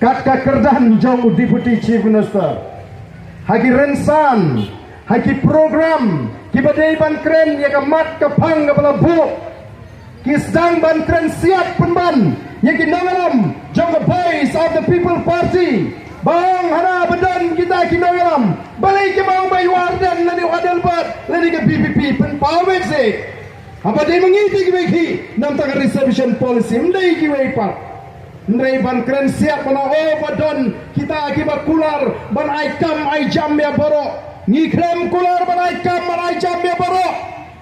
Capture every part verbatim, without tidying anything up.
Kat ka kyrdan jong u Deputy Chief Minister, ha ki rynsan, ha ki program kiba dei ban kren ïa ka mat ka phang kaba la buh, ki sdang ban kren siat pynban ïa ki nongïalam jong ka Voice of the People Party. Ba ong hana ba don kita ki nongïalam, balei ki ong ba ïa u Ardent lane u Adelbert lane ka V P P, pynpaw beit seh. Haba dei ma ngi te kiwei ki, namar ka reservation policy, ym dei kiwei pat. Hynrei ban kren siat ban ong, oh, ba don kita kiba kular ban ai kam ai jam ïa baroh. Ngi khlem kular ban ai kam ban ai jam ïa baroh.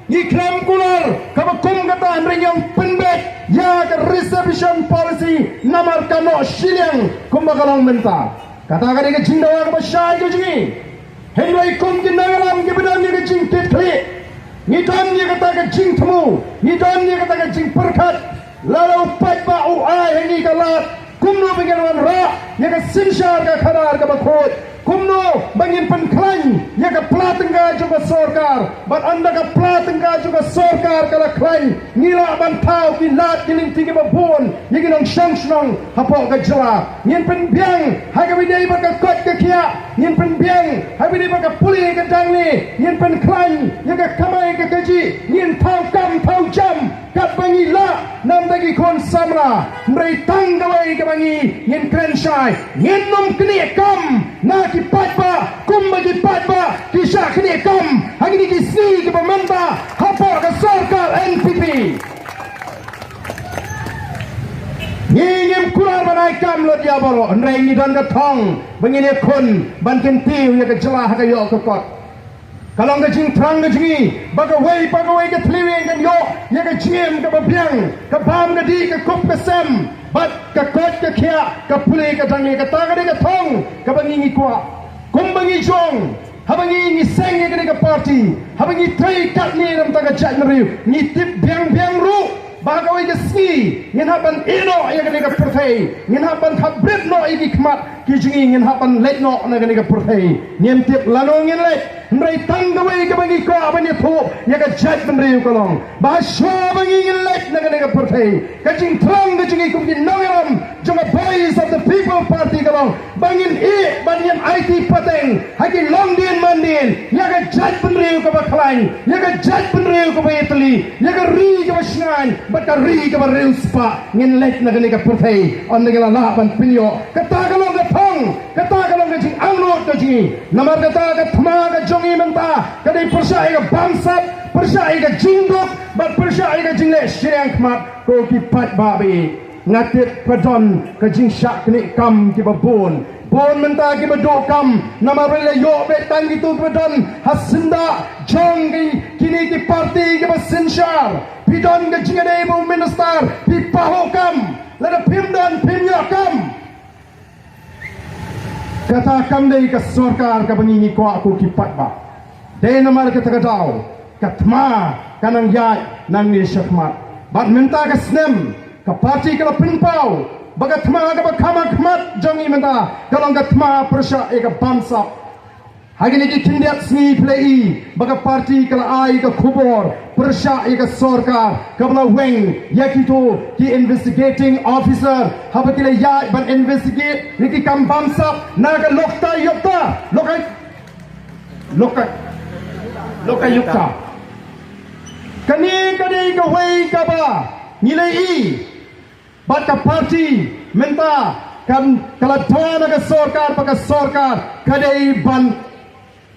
Ngi khlem kular kaba kum kata, hynrei ngi ong pynbeit ïa ka reservation policy namar ka noh shiliang kumba ka long mynta. Kata ka dei ka jingdawa kaba shai ka jong ngi. Hynrei kum ki nongïalam kiba don ïa ka jingkitkhlieh, ngi don ïa kata ka jingthmu, ngi don ïa kata ka jingpyrkhat. Lada u paidbah u ai ha ngi ka lad, kumno ba ngin wanrah ïa ka synshar ka khadar kaba khuid? Kumno ba ngin pynkhlaiñ ïa ka pla tyngka jong ka sorkar? Bad ynda ka pla tyngka jong ka sorkar ka la khlaiñ, ngi lah ban thaw ki lad ki lynti kiba bun ïa ki nongshong shnong hapoh ka jylla. Ngin pynbiang ha kaba ïadei bad ka koit ka khiah, ngin pynbiang ha kaba ïadei bad ka pule ka dangle, ngin pynkhlaiñ ïa ka kamai ka kajih, ngin thaw kam thaw jam katba ngi lah namar ki khun samla. Hynrei tang kawei kaba ngi ngin kren shai, ngin ym knieh kam na ki paidbah kumba ki paidbah ki shah knieh kam ha kine ki sngi kiba mynta hapoh ka sorkar N P P. Ngi ngim kular ban ai kam lut ïa baroh, hynrei ngi don ka thong ba ngin ïakhun ban kyntiew ïa ka jylla ha ka ïoh ka kot. Ka long ka jingthrang ka jong ngi ba kawei pa kawei ka thylliej kan ïoh ïa ka jingim kaba biang, ka bam ka dih, ka kup ka sem, bad ka koit ka khiah, ka pule ka dangle. Kata ka dei ka thong kaba ngi ngi kwah. Kumba ngi jong, haba ngi ngi seng ïa kane ka party, haba ngi trei katne namar ka jaitbynriew, ngi tip biang biang ruh ba ha kawei ka sngi ngin hap ban ïeh noh ïa kane ka pyrthei, ngin hap ban khapbrit noh ïa ki khmat ki jong ngi, ngin hap ban leit noh na kane ka pyrthei. Ngim tip lano ngin leit, hynrei tang kawei kaba ngi kwah ban ïathuh ïa ka jaitbynriew ka long ba shuwa ba ngi ngin leit na kane ka pyrthei, ka jingthrang ka jong ngi kum ki nongïalam jong ka Voice of the People Party ka long ba ngin ïeh bad ngin aiti pateng ha ki longdien mandien ïa ka jaitbynriew kaba khlaiñ, ïa ka jaitbynriew kaba ïatylli, ïa ka ri kaba shngaiñ bad ka ri kaba riewspah. Ngin leit na kane ka pyrthei ynda ngi la lah ban pynïoh. Kata ka long ka thong, kata ka long ka jingangnud ka jong ngi. Namar kata ka thma ka jong ngi mynta ka dei pyrshah ïa ka bamsap, pyrshah ïa ka jingduk bad pyrshah ïa ka jingleh shiliang khmat. Ko ki paidbah ba ïeit, nga tip ka don ka jingshah knieh kam kiba bun. Bun mynta kiba duh kam namar ba la ïoh beit tang kito kiba don ha syndah jong ki, kine ki party kiba synshar. Phi don ka jingïadei bad u minister, phi pahuh kam. Lada phim don, phim ïoh kam. Kata kam dei ka sorkar kaba ngi ngi kwah ko ki paidbah. Dei namar kata ka daw ka thma ka nang ïaid nangne shakhmat. Bad mynta ka snem ka party ka la pynpaw ba ka thma kaba kham ha khmat jong ngi mynta ka long ka thma pyrshah ïa ka bamsap. Ha kine ki khyndiat sngi phi la i ba ka party ka la ai ka khubor pyrshah ïa ka sorkar kaba la weng ïa kito ki investigating officer haba ki la ïaid ban investigate ïa ki kam bamsap na ka Lokta Yukta, Lokai, Lokai, Lokayukta. Kane ka dei kawei kaba ngi la i. Bad ka party mynta kan ka la dawa na ka sorkar, ba ka sorkar ka dei ban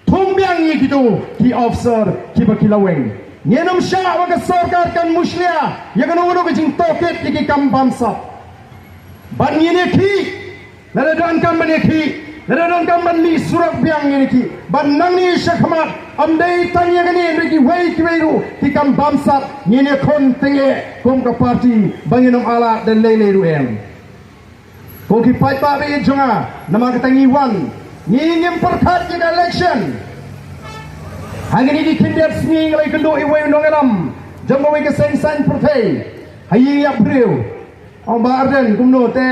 thung biang ïa kito ki officer kiba ki la weng. Ngin ym shah ba ka sorkar kan mushlia ïa kano kano ka jingtohkit ïa ki kam bamsap. Bad ngin ïakhih, lada donkam ban ïakhih, lada donkam ban mih surok biang ngin ïakhih. Bad nangne shakhmat ym dei tang ïa kane, hynrei kiwei kiwei ruh ki kam bamsap ngin ïakhun tyngeh kum ka party ba ngin ym ailad da lei lei ruh em. Ko ki paidbah ba ïeit jong nga, namar kata ngi wan, ngi ngim pyrkhat ïa ka election. Ha kine ki khyndiat sngi nga la ïakynduh ïa uwei u nongïalam jong kawei ka seng saiñ pyrthei ha ïing ïap briew. Ong, Bah Ardent, kumno te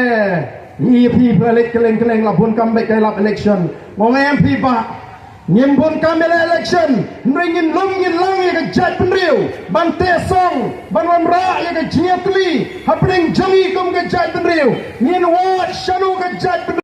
ngi ïa phi, phi la leit kylleng kylleng, la bun kam beit ka ïalap election. Ong, em phi bah, Ngim bun kam ïa la election, hynrei ngin lum ngin lang ïa ka jaitbynriew ban teh song, ban wanrah ïa ka jingïatylli hapdeng jong ngi kum ka jaitbynriew. Ngin wad shano ka jaitbynriew.